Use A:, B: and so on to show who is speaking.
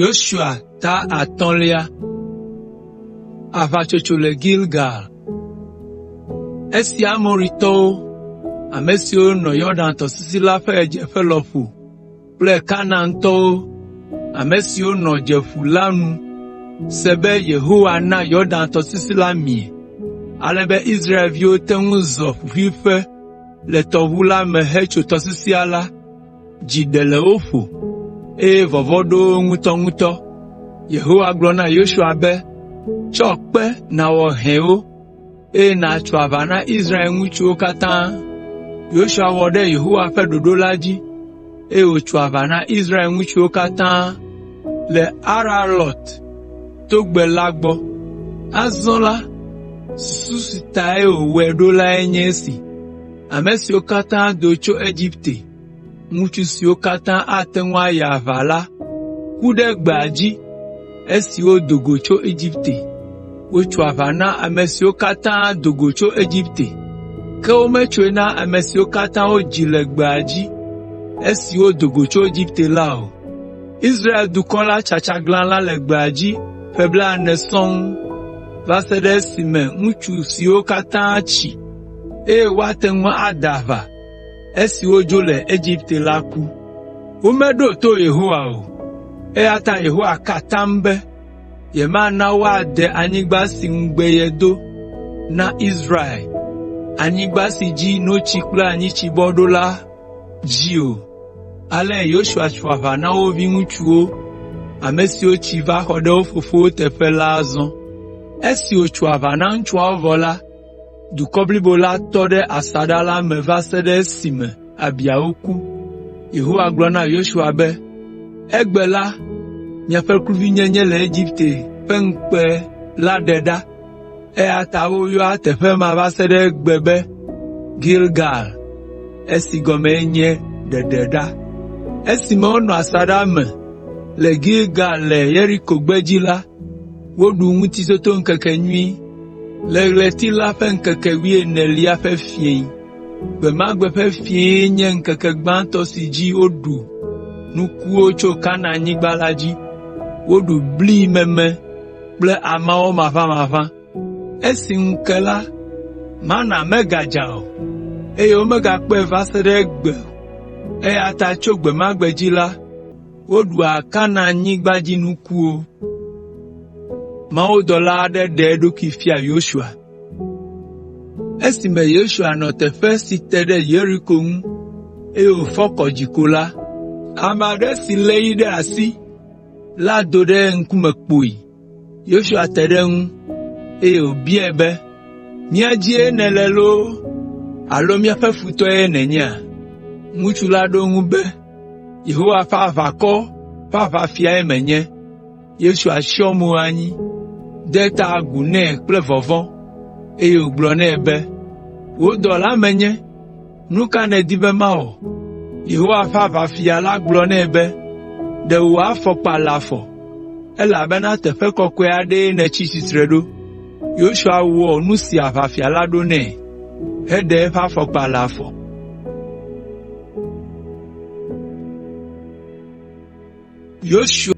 A: Yosua ta atɔ̃lia. Esi Amoritɔwo, ame siwo nɔ Yɔdan tɔsisi la ƒe ɣedzeƒe lɔƒo kple Kanaantɔwo, ame siwo nɔ Dzeƒu la nu se be Yehowa na Yɔdan tɔsisi la mie, ale be Israelviwo te ŋu zɔ ƒuƒuiƒe le tɔʋu la me hetso tɔsisia la, Dzi ɖe le wo ƒo, eye vɔvɔ̃ ɖo wo ŋutɔŋutɔ. Yehowa gblɔ na Yosua be, “Tsɔ kpe nàwɔ hɛwo, eye nàtso aʋa na Israel ŋutsuwo katã.” Yosua wɔ ɖe Yehowa ƒe ɖoɖo la dzi, eye wòtso aʋa na Israel ŋutsuwo katã le Aralɔt togbɛ la gbɔ. Azɔ la, susu si tae wòwɔe ɖo lae nye esi: Ame siwo katã do tso Egipte, ŋutsu siwo katã ate ŋu ayi aʋa la ku ɖe gbea dzi esi wodo go tso Egipte. Wotso aʋa na ame siwo katã do go tso Egipte, ke wometsoe na ame siwo katã wodzi le gbea dzi esi wodo go tso Egipte la o. Israel dukɔ la tsa tsaglalã le gbea dzi ƒe blaene sɔŋ va se ɖe esime ŋutsu siwo katã tsi, eye woate ŋu ade aʋa esi wodzo le Egipte la ku. Womeɖo to Yehowa o, eya ta Yehowa ka atam be yemana woade anyigba si ŋugbe yedo na Israel, anyigba si dzi notsi kple anyitsi bɔ ɖo la dzi o. Ale Yosua tso aʋa na wo viŋutsuwo, ame siwo tsi va xɔ ɖe wo fofowo teƒe la azɔ. Esi wòtso aʋa na ŋutsuawo vɔ la, dukɔ blibo la tɔ ɖe asaɖa la me va se ɖe esime abiawo ku. Yehowa gblɔ na Yosua be, “Egbe la, miaƒe kluvinyenye le Egipte ƒe ŋukpe la ɖe ɖa.” Eya ta woyɔa teƒe ma va se ɖe egbe be Gilgal, esi gɔmee nye “Ɖeɖe ɖa.” Esime wonɔ asaɖa me le Gilgal le Yeriko gbedzi la, woɖu Ŋutitotoŋkekenyui le ɣleti la ƒe ŋkeke wuienelia ƒe fiẽ. Gbe ma gbe ƒe fiẽe nye ŋkeke gbãtɔ si dzi woɖu nukuwo tso Kanaanyigba la dzi. Woɖu bli meme kple amawo maʋamaʋã. Esi ŋu ke la, mana megadza o, eye womegakpɔe va se ɖe egbe o. Eya ta tso gbe ma gbe dzi la, woɖua Kanaanyigbadzinukuwo. Mawudɔla aɖe ɖe eɖokui fia Yosua. Esime Yosua nɔ teƒe si te ɖe Yeriko ŋu, eye wòfɔ kɔ dzi ko la, ame aɖe si lé yi ɖe asi la do ɖe eŋkume kpoyi. Yosua te ɖe eŋu, eye wòbiae be, “Mía dzie nèle loo alo míaƒe futɔe nènyea?” Ŋutsu la ɖo eŋu be, “Yehowa ƒe aʋakɔ ƒe aʋafiae menye.” Yosua tsyɔ mo anyi, de ta agu nɛ kple vɔvɔ̃, eye wògblɔ nɛ be, “Wò dɔla menye, nu ka nèdi be mawɔ?” Yehowa ƒe aʋafia la gblɔ nɛ be, “Ɖe wò afɔkpa le afɔ, elabena teƒe kɔkɔe aɖee nètsi tsitre ɖo.” Yosua wɔ nu si aʋafia la ɖo nɛ, heɖe eƒe afɔkpa le afɔ. Yosua